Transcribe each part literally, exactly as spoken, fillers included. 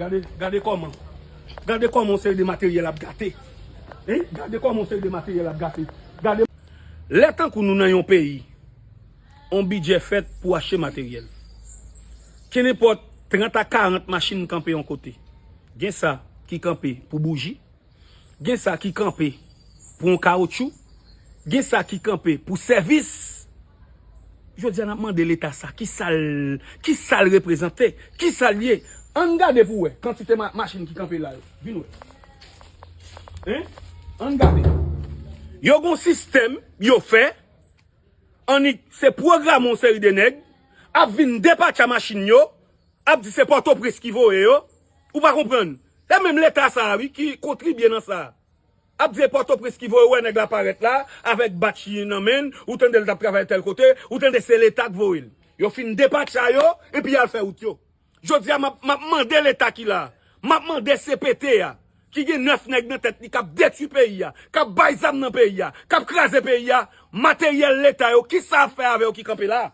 Gade, gade kòman. Gade kòman yon seri de materyèl ap gate. Hein? Gade kòman yon seri de materyèl ap gate. Gade. Lè tankou nou nan yon peyi, yon bidjè fèt pou achte materyèl. Kenenpòt trant a karant machin kanpe yon kote. Gen sa ki kanpe pou bouji, gen sa ki kanpe pou yon kawotchou, gen sa ki kanpe pou sèvis. Jodi a, n ap mande Leta sa, ki sa l, ki sa l reprezante, ki sa l ye? Ann gade pou wè kantite ma-, machin ki kanpe la yo. Vin wè. Hein? Ann gade. Yo gon sistèm yo fè, annik se pwograme yon seri de nèg ap vin depatcha machin yo, ap di se Pòtoprens ki voye yo. Ou pa konprann? Se menm Leta sa a, wi, ki kontribye nan sa a. Ap di se Pòtoprens ki voye, ou wè nèg la parèt la, avèk batch li nan men l, ou tande l t ap travay tèl kote, ou tande se Leta k voye l. Yo fin depatcha yo, epi y al fè wout yo. Jodi a, m ap, m ap mande Leta ki la a, m ap mande C P T a, ki gen nèf nèg nan tèt li, k ap detwi peyi a, k ap bay zam nan peyi a, k ap kraze peyi a, materyèl Leta yo, ki sa y ap fè avè yo ki kanpe la a?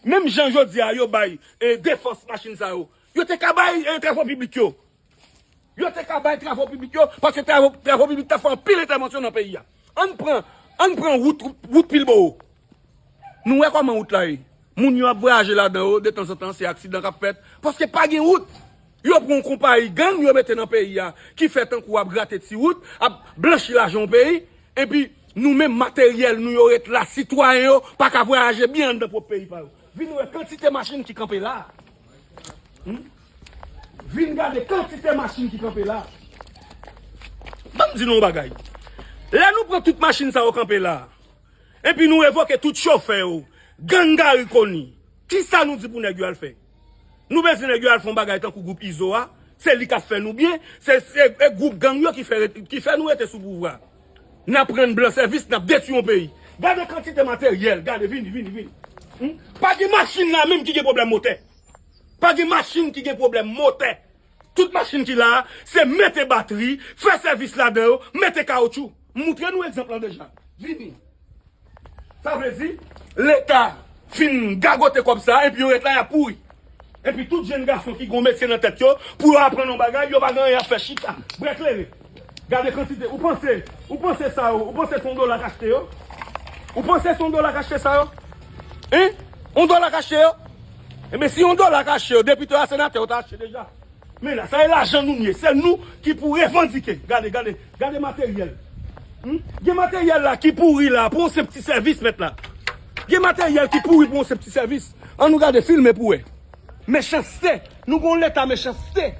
Menm jan jodi a, yo bay, eh, defans machin sa yo, yo te ka bay, eh, travo piblik yo. Yo te ka bay travo piblik yo, paske travo, travo piblik ta fè anpil entèvansyon nan peyi a. Ann pran, ann pran wout, wout Pilbowo. Nou wè kòman wout la ye. Moun yo ap vwayaje ladan yo, detanzantan, se aksidan k ap fèt, paske pa gen wout. Yo pran yon konpayi gang, yo mete nan peyi a, ki fè tankou ap grate ti wout, ap blanchi lajan yon peyi, epi nou menm materyèl nou yo ret la, sitwayen yo pa ka vwayaje byen anndan pwòp peyi pa yo. Vin wè kantite machin ki kanpe la a. Hmm? Vin gade kantite machin ki kanpe la. Ban m di nou yon bagay. Lè nou pran tout machin sa yo kanpe la, epi nou revoke tout chofè yo, gang Garry Conille, ki sa nou di pou nèg yo al fè? Nou bezwen nèg yo al fè yon bagay tankou gwoup Izo a, se li k ap fè nou byen, se, se, e gwoup gang yo ki fè, ki fè nou rete sou pouvwa. N ap rann blan sèvis, n ap detwi yon peyi. Gade kantite materyèl, gade, vini, vini, vini. Hmm? Pa gen machin la menm ki gen pwoblèm motè. Pa gen machin ki gen pwoblèm motè. Tout machin ki la a, se mete batri, fè sèvis ladan yo, mete kawotchou. M moutre nou egzanp lan deja. Vini. Sa vle di, Leta fin gagote kòb sa a, epi yo ret la, y ap pouri. Epi tout jenn gason ki gon metye nan tèt yo, pou yo aprann yon bagay, yo pa gen anyen ap fè, chita, bwè kleren. Gade kantite, ou panse, ou panse sa yo, ou panse se yon dola k achte yo? Ou panse se yon dola k achte sa yo? Hein? Yon dola k achte yo? Ebyen, si yon dola k achte yo, depite a, senatè yo ta achte deja. Men la, sa e lajan nou n ye. Se nou ki pou revandike. Gade, gade, gade materyèl. Hmm? Gen materyèl la ki pouri la pou yon senp ti sèvis, mèt la. Gen materyèl ki pouri pou yon senp ti sèvis. Ann nou gade, filme pou wè. Mechanste. Nou gon leta mechanste.